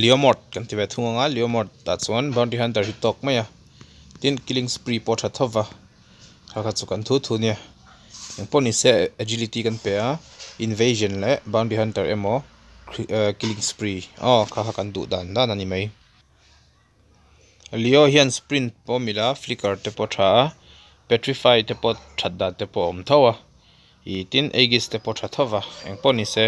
Leomord kan ti ve thung ang a Leomord ah chuan bounty hunter hi tawk mai a tin killing spree pawh tha tho va kha kha chu kan thu thu nia engpawh ni se agility kan pe a invasion leh bounty hunter emaw killing spree aw kha kha kan duh dan dan a ni mai. Leo hian sprint pawh mila flicker te pawh tha a petrify te pawh that dan te pawh a awm tho a ih tin aegis te pawh tha tho va engpawh ni se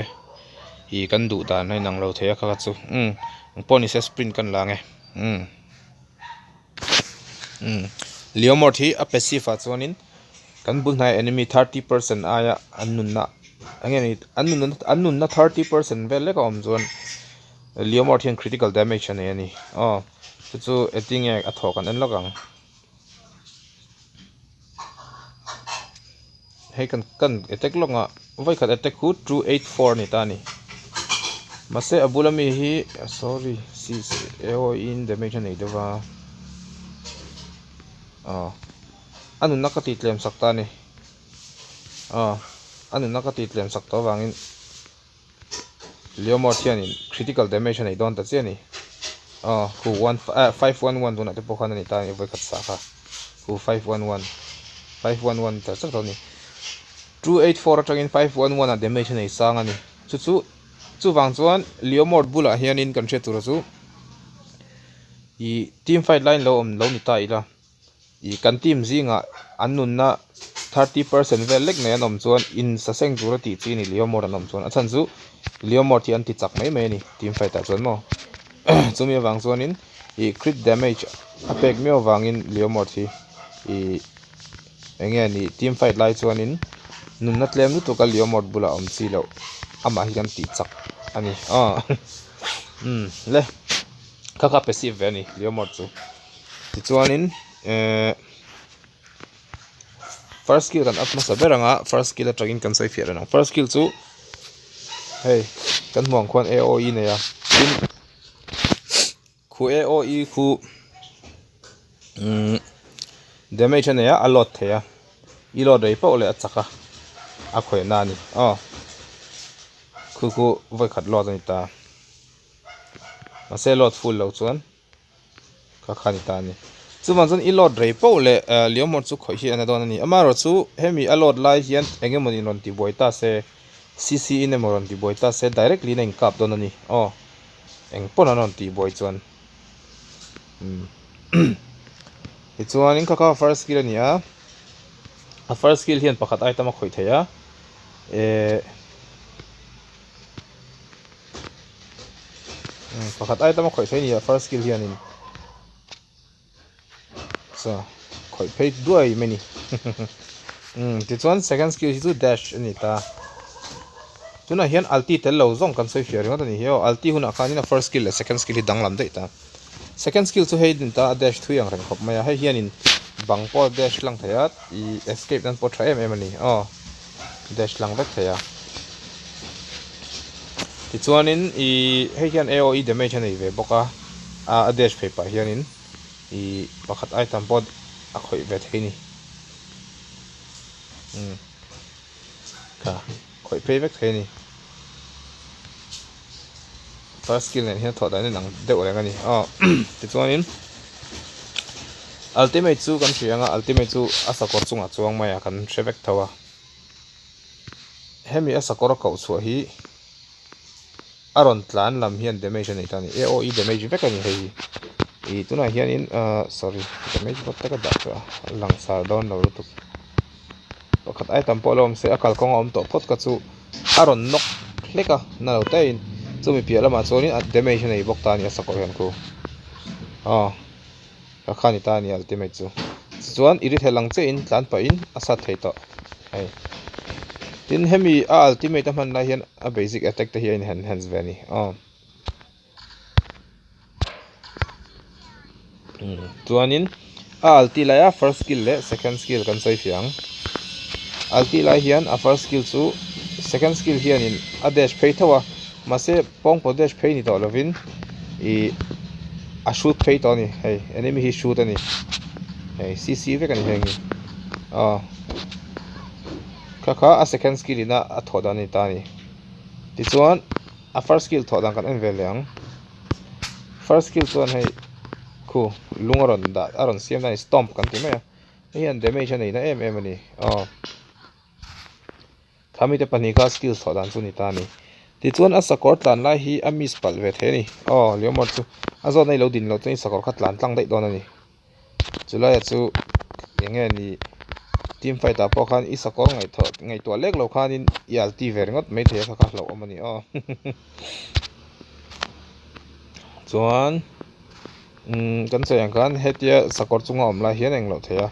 ih kan duh dan a inang lo thei a kha kha chu umm engpawh ni se sprint kan la ang e umm umm Leomord hi a passive ah chuanin kan bul hnaiah enemy 30% aia an nunna eng nge ni an nunna an nunna 30% vel lek a awm chuan. Leomord hian critical damage a nei a ni. Aw, chu chu engtin nge a thawh kan en lawk ang. Hei kan kan attack lawk ang a, vawikhat attack khu 284 a ni ta a ni. Mahse a bula mi hi sorry AOE in damage a nei deuh va. Aw, a nunna ka tih tlem sak ta a ni. Aw, a nunna ka tih tlem sak tawh avangin. Leomord hianin critical damage a nei dawn ta chiah a ni. Aw khu one eh 511 tunah te pawh khan a ni ta a ni vawikhat sa kha. Khu 511 511 char char tawh a ni. 284 atangin 511 ah damage a nei sang a ni. Chu chu chuvang chuan Leomord bulah hianin kan hriat tura chu ih team fight line lo awm lo ni ta ila. Ih kan team zingah an nunna 30% vel lek nei an awm chuan in saseng tura tih chi a ni Leomord an awm chuan a chhan chu Leomord hi an ti chak mai mai a ni team fight ah chuan maw chumi avang chuanin ih crit damage a pek miau avangin Leomord hi ih eng nge ni team fight lai chuanin nunna tlem lutuk a Leomord bulah awm chi loh amah hi kan tih chak a ni aw umm le kha kha passive ve a ni Leomord chu. Tichuanin ehh first skill kan up hmasa ber ang a first skill atangin kan sawi fiah reng ang first skill chu hei kan hmuh ang khuan AOE nei a tin khu AOE khu umm damage a nei a a load thei a i load rei pauh leh a chak a a khawih na a ni aw khu khu vawikhat load a ni ta mahse load full lo chuan. Ka kha ni ta a ni. Chuvang chuan i load rei poh leh Leomord chu khawih hi a na dawn a ni. Amaherawh chu hemi a load lai hian eng emaw in rawn tibuai ta se, CC in emaw rawn tibuai ta se directly in a inkap dawn a ni. Aw, eng pawn an rawn tibuai chuan. Umm. Tichuan in kha kha first skill a ni a, a first skill hian pakhat item a khawih thei a, eh. Pakhat ai tama khawih phei nia first skill hianin so khawih phei duai mai ni tichuan second skill hi chu dash a ni ta tunah hian ulti tel lo zawng kan sawi fiah ringawt a ni hi aw ulti hunah khanin a first skill leh second skill hi danglam daih ta second skill chu hei din ta a dash thui ang reng khawp mai a hei hianin bang pawh dash lang thei a ih escape nan pawh tha em em a ni aw. Dash lang vek thei a. Tichuanin ih hei hian AOE damage a nei ve bawk a, a dash phei pah hianin ih pakhat item pawh a khawih ve thei a ni. Umm kha khawih phei vek thei a ni. First skill nen hian thawh dan in ang deuh reng a ni aw tichuanin ultimate chu kan hria anga ultimate chu a sakawr chungah chuang mai a kan hre vek tho a hemi a sakawr a koh chhuah hi a rawn tlan lam hian damage a nei ta a ni AOE damage vek a ni hei hi ih tunah hianin ah sorry damage bawk te ka dah chu a langsar dawn lo lutuk pakhat item pawh la awm se a kalkawng a awm tawh phawt kha chu a rawn nawk hlek a na lo te in chumi piah lamah chuanin a damage a nei bawk ta a ni a sakawr hian khu aw ka kha ni ta a ni ultimate chu tichuan i ri thei lang chiahin tlan pahin a sat thei tawh hei tin hemi a ultimate a hman lai hian a basic attack te hi a in enhance ve a ni aw. Chuanin a ulti laia first skill leh second skill kan sawi fiah ang. Ulti lai hian a first skill chu second skill hianin a dash phei tho a, mahse pawngpaw dash phei ni tawh lovin ih a shoot phei tawh a ni hei enemy hi shoot a ni hei cc vek a ni heng hi aw kha kha a second skill ina a thawh dan a ni ta a ni tichuan. A first skill thawh dan kan en ve leh ang. First skill chuan hei khu lung a rawn dah a rawn siam dan a ni stomp kan ti mai a hei hian damage a nei na em em a ni aw kha mite pahnih kha skills thawh dan chu a ni ta a ni tichuan a sakawr tlan lai hi a miss palh ve thei a ni aw Leomord chu a zawt na i lo din loh chuan i sakawr kha tlan tlang daih dawn a ni. Chulaia chu eng nge ni team fight ah pawh khan i sakawr ngaihthawh ngaihtuah lek lo khanin i alti ve ringawt mai thei a kha kha hlauhawm a ni aw chuan umm kan sawi ang khan hetia sakawr chunga awm lai hian englo thei a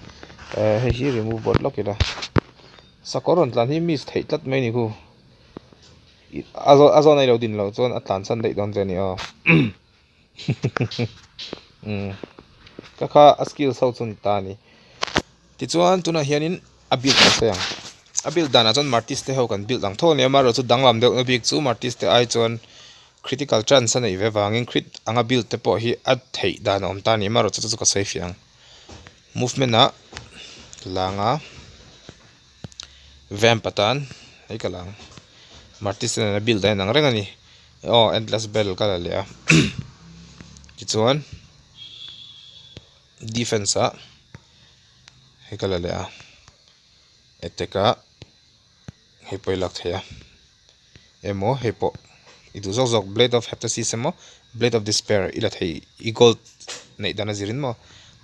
eh hei hi remove board lawk ila sakawr rawn tlan hi miss theih tlat mai a ni khu a zawn a ilo din loh chuan a tlan chhan daih dawn che a ni aw. Umm ka kha a skills ho chu ni ta a ni tichuan tunah hianin a build kan sawi ang a build danah chuan martis te ho kan build ang tho a ni a amaherawhchu danglam deuhna bik chu martis te ai chuan critical chance a neih ve vangin crit anga build te pawh hi a theih dan a awm ta a ni amaherawhchu chu chu ka sawi fiah ang movement ah langa vamp atan hei ka lang martis te nena build a inang reng a ni. Aw endless bell ka la leh a tichuan defense ah hei ka la leh a attack ah hei pawh i lak thei a emaw hei pawh i duh zawk zawk blade of heptasis emaw blade of despair i la thei i gold neih dan a zirin maw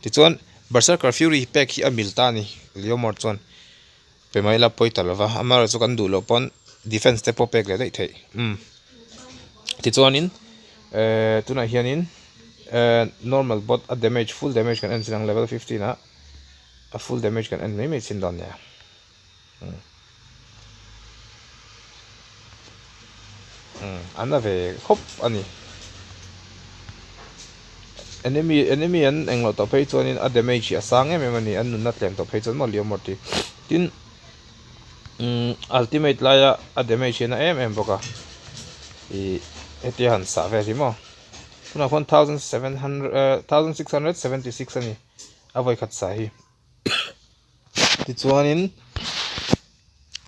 tichuan berserker fury pek hi a mil ta a ni leomord chuan. Pe mai la pawi ta lova amaherawhchu kan duh loh pawn defence te pawh pek leh daih theih umm tichuanin ehh tunah hianin ehh normal bot a damage full damage kan en chin ang level 15 ah a full damage kan en mai mai chin dawn nia umm umm an la ve khawp a ni enemy enemy an englo tawh phei chuanin a damage hi a sang em em a ni an nunna tlem tawh phei chuan maw liam mawr tih tin umm ultimate laia a damage hi a na em em bawk a ih hetia han sah vel hi maw tunah khuan 1700 eh 1676 a ni a vawikhat sah hi. Tichuanin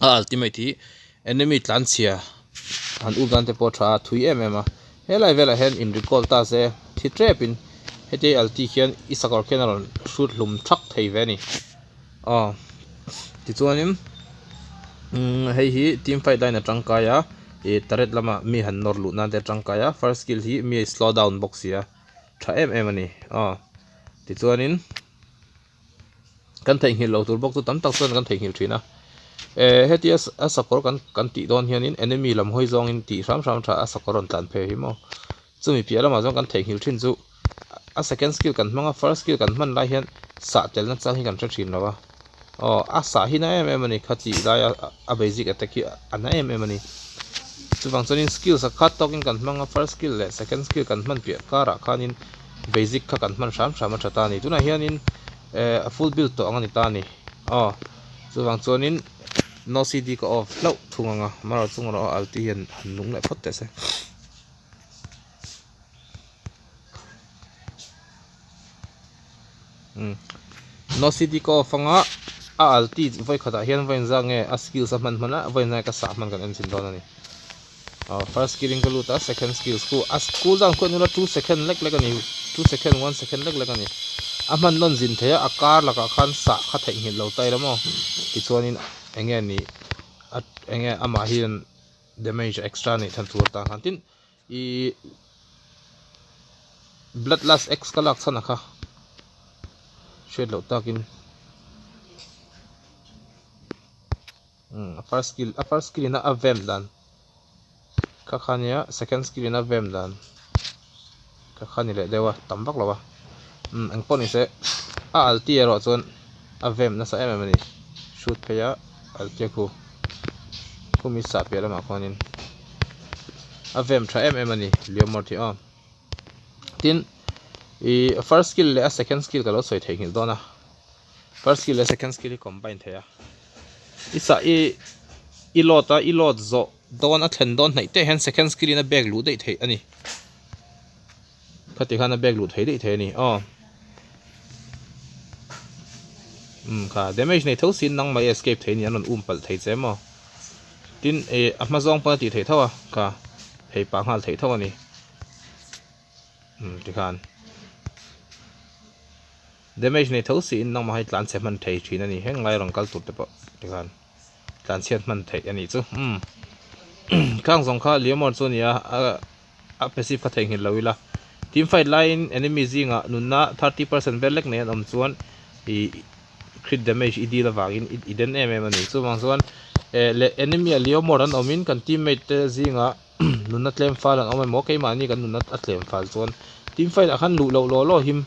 a ultimate hi enemy tlanchhia han up dan te pawh a tha a thui em em a helai velah hian in recall ta se thi tep in heti ulti khian i sakawr khian a rawn hrut hlum thak thei ve a ni aw tichuanin umm hei hi team fight line a tangkai a ih turret lamah mi han nawr luh nan te a tangkai a first skill hi mi a slow down bawk si a tha em em a ni aw tichuanin. Kan theihnghilh loh tur bawk chu tam tak chuan kan theihnghilh thin a, eh hetia a sakawr kan kan tih dawn hianin enemy lam hawi zawngin tih hram hram tha a sakawr rawn tlan phei hi maw chumi piah lamah chuan kan theihnghilh thin chu a second skill kan hmang a first skill kan hman lai hian sah telna chang hi kan hre thin lo a aw a sah hi na em em a ni kha tih laia a basic attack hi a na em em a ni chuvang chuanin skills a khat tawkin kan hmang a first skill leh second skill kan hman piah karah khanin. Basic kha kan hman hram hram a tha ta a ni. Tunah hianin eh a full build tawh ang a ni ta a ni. Aw chuvang chuanin no CD ka off hlauh thung ang a, amaherawh chung erawh a ulti hian han nung leh phawt teh se. Umm no CD ka off anga a ulti vawikhatah hian vawiin zak nge a skills a hman hman a vawiin zak nge ka sah hman kan en chhin dawn a ni. Aw first skill in ka lut a second skill khu a cool down khuan ula 2 second lek lek a ni 2 second 1 second lek lek a ni a hman nawn zin thei a a kar lakah khan sah kha theihnghilh lo ta ila maw tichuanin eng nge ni a eng nge amah hian damage extra neih than tur atan khan tin ih bloodlust x ka lak chhan a kha hriat loh takin. Umm a first skill a first skill in a vem dan kha kha nia second skill in a vem dan kha kha ni leh deuh a tam vak lo a umm eng pawh ni se a ulti erawh chuan a vem nasa em em a ni shoot phei a ulti a khu khumi sah piah lamah khuanin a vem tha em em a ni Leomord hi aw tin ih first skill leh a second skill ka lo sawi theihnghilh dawn a. First skill leh second skill hi combine thei a i sah i i load a i load zawh dawn a thlen dawn hnaih te hian second skill in a bag luh daih theih a ni khati khan a bag luh thei daih thei a ni aw um kha damage nei tho sin nang mai escape thei a ni an rawn um palh thei che maw tin eh a hma zawng pawn a tih theih tho a kha phei pah nghal theih tho a ni. Umm tikhan damage nei tho siin nangmah hi tlan chhe hman thei thin a ni heng lai rawn kal tur te pawh tikhan tlan chhiat hman theih a nih chu umm khang zawng kha Leomord chu a ni a a passive kha theihnghilh lo ila team fight laiin enemy zingah nunna 30% vel lek nei an awm chuan ih crit damage i deal avangin i den em em a ni chuvang chuan eh leh enemy ah Leomord an awmin kan teammate te zingah nunna tlem fal an awm emaw keimahni kan nunna a tlem fal chuan team fight ah khan luh loh law law him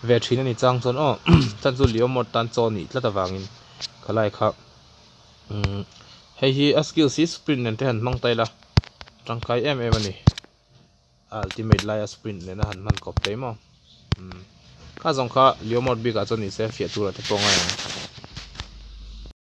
ve thin a ni chang chuan aw chan chu Leomord tan chaw nih tlat avangin khalai kha umm hei hi a skills hi sprint nen te han hmang ta ila tangkai em em a ni a ultimate laia sprint nena han hman kawp thei maw umm kha zawng kha Leomord bikah chuan nise fiah tur ah te pawh ngai ang.